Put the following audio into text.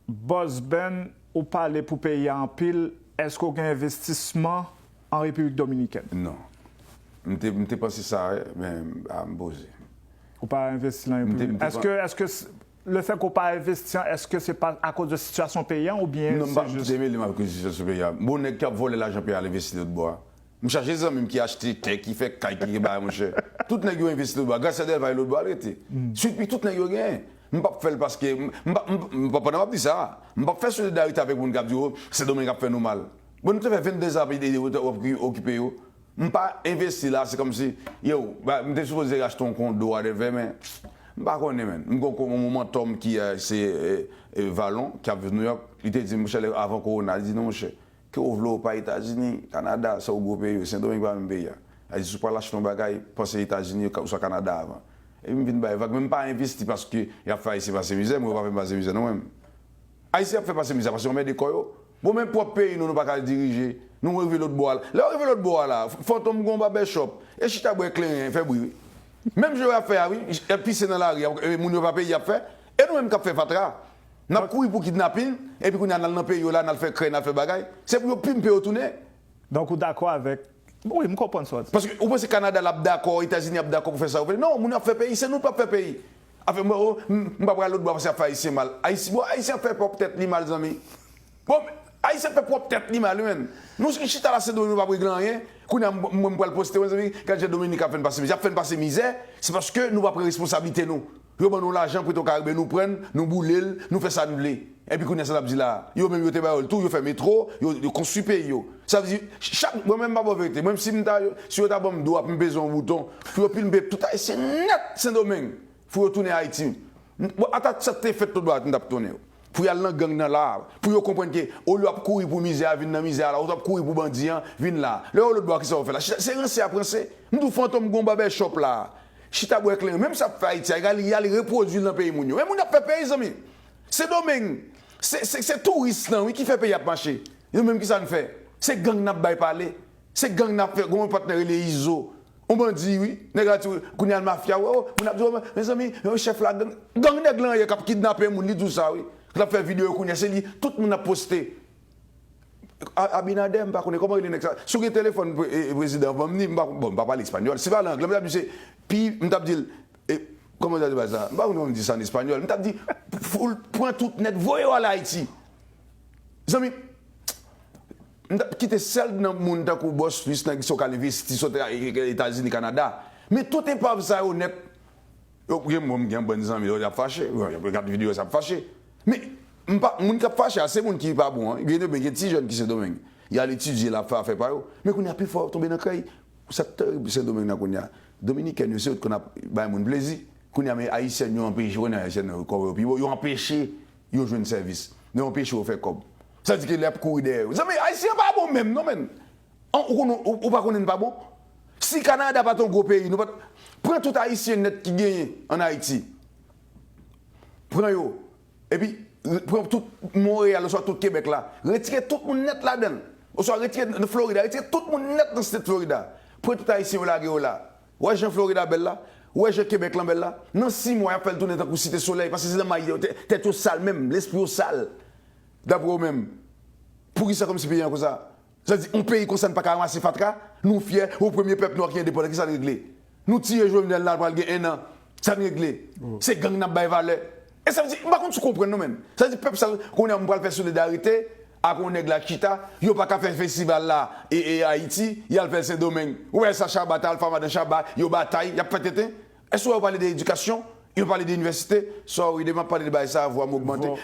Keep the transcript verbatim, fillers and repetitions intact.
Boss Ben, ou pale pou peyi a anpil, èske w gen envestisman an Repiblik Dominikèn? Non. M te, m te panse sa, men a m poze. Ou pa envesti nan Repiblik? Èske, èske le fè ke w pa envesti an, èske se pa akoz de sitiyasyon peyi an oubyen se jis... Non, m pa te mele m avèk sitiyasyon peyi a. Bon, nèg k ap vòlè lajan peyi a al envesti lòtbò a. M chache zanmi m ki achte tè, ki fè kay, ki gen bagay, monchè. Tout nèg yo envesti lòtbò a. Gracia Delva e lòtbò a l rete. Sweet Pea, tout nèg yo genyen. M p ap fè l paske, m, m, pa- m, m, pandan m ap di sa, m p ap fè solidarite avèk moun k ap di, o, Sendomeng ap fè nou mal. Bon, nou te fè venndezan ap ede yo, w ap okipe yo. M pa envesti la, se kòmsi, yo, ba, m te sipoze achte yon kondo, whatever, men m pa konnen, men. M gon, gon, yon mantò m ki, eh, se, eh, eh, Valon, ki ap viv Nouyòk, li te di m, monchè, lè, avan kowona, li di, non, monchè, ke w vle ou pa Etazini, Kanada, se yon gwo peyi, Sendomeng pa menm peyi a. Sa di, si w pral achte yon bagay, panse Etazini oswa Kanada avan. Epi m vin bay vag, men m pa envesti paske y ap fè Ayisyen pase mizè, mwen yo pa fè m pase mizè, non, menm. Ayisyen ap fè pase mizè paske yo anmède kò yo. Bon, men pwòp peyi nou, nou pa ka dirije. Nou rive lòtbò a la. Lè yo rive lòtbò a la, Fantom gon babèchòp. E chita bwè kleren, fè bri, wi. Menm jan y ap fè a, wi. Y ap pise nan lari a, e moun yo pa peye y ap fè. E nou menm k ap fè fatra. N ap kouri pou kidnapin, epi kounye a n al nan peyi yo la, n al fè krèy, n al fè bagay. Se pou yo pimpe yo tounen. Donk, ou dakò avèk... Wi, m konprann sa w di. Paske ou panse Kanada la ap dakò, Etazini ap dakò pou fè sa yo vle? Non, moun yo ap fè peyi, se nou k p ap fè peyi. Afè, m, m, m pa pral lòtbò a paske y ap fè Ayisyen mal. Ayisyen, bon, Ayisyen ap fè pwòp tèt li mal, zanmi. Bon, Ayisyen ap fè pwòp tèt li mal, wi, menn. Nou chita la, Sendomeng, nou p ap regle anyen. Kounye a, m, m, m pral poste, mezanmi, gad jan Dominik ap fè n pase mizè. Y ap fè n pase mizè, se paske nou pa pran responsablite nou. Yo ban nou lajan, Petro Caribe, nou pran l, nou boule l, nou fè sa n vle. Epi kounye a sa n ap di la a. Yo menm yo te ba yo l tou, yo fè metwo, yo, yo konstwi peyi yo. Sa vle di, chak, mwen menm m pa ba w verite, mwen si m ta, si yo ta ban m dwa pou m peze yon bouton, pou yo pimpe tout Ayisyen nèt Sendomeng, pou yo tounen Ayiti. Bon, ata sa te fèt tout dwa, m t ap tounen yo. Pou y al nan gang nan la a, pou yo konprann ke olye w ap kouri pou mizè a, vin nan mizè a la, ou t ap kouri pou bandi an, vin la a. Lè yo lòtbò a, kisa yo fè la? Chita, se ranse y ap ranse. M di w Fantom gon babèchòp la a. Chita bwè kleren. Menm sa ap fè Ayiti a, y al, y al repwodui l nan peyi moun yo. Men moun y ap fè peyi, zanmi. Sendomeng, se, se, se touris lan, wi, ki fè peyi ap mache. Nou menm, kisa n fè? Se gang n ap bay pale. Se gang n ap fè. Gon yon patnè rele Izo. Yon bandi, wi. Nèg la di, kounye a l mafya, wi. O, moun ap di, o, mezanmi, yon chèf la gang. Gang nèg lan ye k ap kidnape moun, li di w sa, wi. L ap fè videyo kounye a, se li, tout moun ap poste. A-, Abinader, m pa konnen kòman rele nèg sa. Si w gen telefòn pre-, e, e, prezidan, ban m li, m pa, bon, m pa pale espanyòl. Si pale anglè, m t ap di misye, pi, m t ap di l, e, kòman w t ap di bagay sa? M pa konnen kòman m di sa an espanyòl. M t ap di, foul, pran tout nèt, voye yo al Ayiti. Zanmi, m t ap kite sèl nan moun tankou Boss Luis, nèg sa w ka al envesti, sot, e, e, Etazini, Kanada. Men tout epav sa yo nèt, Yo, gen moun, gen bann zanmi yo, y ap fache. Yo, y ap gade videyo, y ap fache. Men, m pa, moun k ap fache a, se moun ki pa bon an. Gen de, gen ti jèn ki Sendomeng. Y al etidye, l ap fè afè pa yo. Men kounye a, pifò yo tonbe nan krèy. Sa k terib Sendomeng nan kounye a. Dominikèn yo, se yo t konn ap bay moun plezi. Kounye a, men Ayisyèn yo anpeche, kounye a Ayisyèn yo, kòb yo pi wo, yo anpeche yo jwenn sèvis. Yo anpeche yo fè kòb. Sa di ke lè y ap kouri dèyè yo. Zanmi, Ayisyen pa bon menm, non, menn. An, ou konnen, ou, ou pa konnen n pa bon? Si Kanada pa t yon gwo peyi, nou pa t, pran tout Ayisyen nèt ki genyen ann Ayiti. Pran yo. Epi, re-, pran tout Monreyal, oswa tout Kebèk la. Retire tout moun nèt ladan l. Oswa retire nan Florida, retire tout moun nèt nan state Florida. Pran tout Ayisyen yo lage yo la. Ou wè jan Florida bèl la? Ou wè jan Kebèk lan bèl la? Nan sis mwa, y ap fè l tounen tankou Site Solèy, paske se nan may yo, tè-, tèt yo sal menm, lespri yo sal. Dapre yo menm. Poukisa kòmsi peyi an konsa? Sa di, yon peyi konsa n pa ka ranmase fatra, nou fyè, o premye pèp nwa ki endepandan, kisa n regle? Nou tiye Jovenel la, pral gen en an, sa n regle? Se gang n ap bay valè. E sa vle di, m pa konn si w konprann non, menn. Sa vle di, pèp sa, kounye a, m pral fè solidarite ak yon nèg la chita, yo pa ka fè festival la, e, e Ayiti, y al fè l Sendomeng. Ou wè sa Shabba, ta al fè madan Shabba, yo batay, y ap fè tenten. Èske w wè yo pale de edikasyon? Yo pale de inivèsite? Sorry, depi m ap pale de bagay sa, vwa m ogmante.